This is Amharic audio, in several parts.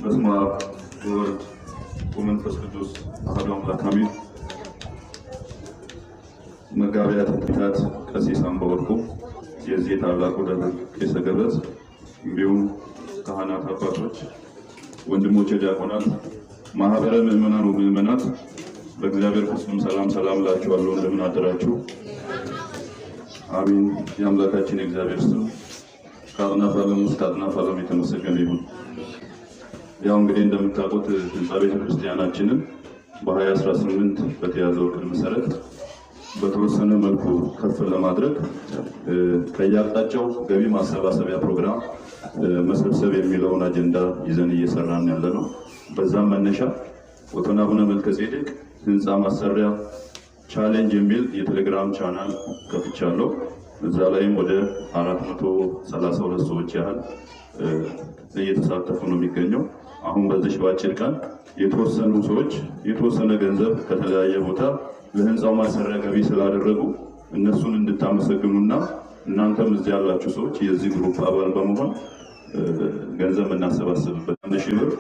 በስመ አብ ወወልድ ወመንፈስ ቅዱስ አሐዱ አምላክ አሜን። መጋቤ ኃጢአት ቀሲስ አምባወርቁ የዚህ ታላቁ ደብር ቄሰ ገበዝ፣ እንዲሁም ካህናት አባቶች፣ ወንድሞቼ ዲያቆናት፣ ማህበረ ምዕመናን ወምዕመናት፣ በእግዚአብሔር ፍጹም ሰላም ሰላም እላችኋለሁ። እንደምን አደራችሁ? አሜን። የአምላካችን የእግዚአብሔር ስም ከአጥናፍ ዓለም እስከ አጥናፍ ዓለም የተመሰገነ ይሁን። ያው እንግዲህ እንደምታውቁት ህንፃ ቤተ ክርስቲያናችንን በ2018 በተያዘው እቅድ መሰረት በተወሰነ መልኩ ከፍ ለማድረግ ከየአቅጣጫው ገቢ ማሰባሰቢያ ፕሮግራም መሰብሰብ የሚለውን አጀንዳ ይዘን እየሰራን ያለ ነው። በዛም መነሻ ኦቶና አቡነ መልከ ጼዴቅ ህንፃ ማሰሪያ challenge የሚል የቴሌግራም ቻናል ከፍቻለሁ። እዛ ላይም ወደ 432 ሰዎች ያህል እየተሳተፉ ነው የሚገኘው። አሁን በዚህ በአጭር ቀን የተወሰኑ ሰዎች የተወሰነ ገንዘብ ከተለያየ ቦታ ለህንፃው ማሰሪያ ገቢ ስላደረጉ እነሱን እንድታመሰግኑና እናንተም እዚህ ያላችሁ ሰዎች የዚህ group አባል በመሆን ገንዘብ የምናሰባስብበት 1,000 ብር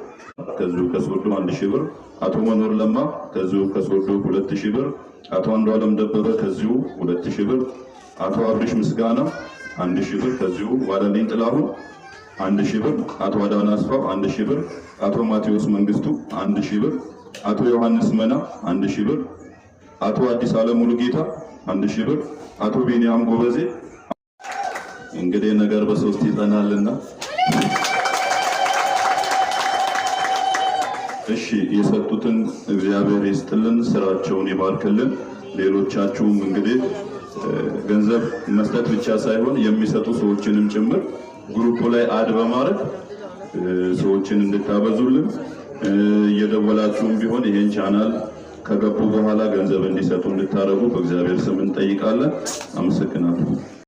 ከዚሁ ከሶዶ 1,000 ብር፣ አቶ መኖር ለማ ከዚሁ ከሶዶ 2,000 ብር፣ አቶ አንዱዓለም ደበበ ከዚሁ 2,000 ብር፣ አቶ አብሪሽ ምስጋና 1,000 ብር ከዚሁ፣ ዋለልኝ ጥላሁን 1,000 ብር፣ አቶ አዳና አስፋው 1,000 ብር፣ አቶ ማቴዎስ መንግስቱ 1,000 ብር፣ አቶ ዮሐንስ መና 1,000 ብር፣ አቶ አዲስ አለም ሙሉጌታ 1,000 ብር፣ አቶ ቢኒያም ጎበዜ። እንግዲህ ነገር በሶስት ይጸናልና፣ እሺ፣ የሰጡትን እግዚአብሔር ይስጥልን፣ ስራቸውን ይባርክልን። ሌሎቻችሁም እንግዲህ ገንዘብ መስጠት ብቻ ሳይሆን የሚሰጡ ሰዎችንም ጭምር group ላይ add በማድረግ ሰዎችን እንድታበዙልን፣ እየደወላችሁም ቢሆን ይሄን ቻናል ከገቡ በኋላ ገንዘብ እንዲሰጡ እንድታደርጉ በእግዚአብሔር ስም እንጠይቃለን። አመሰግናለሁ።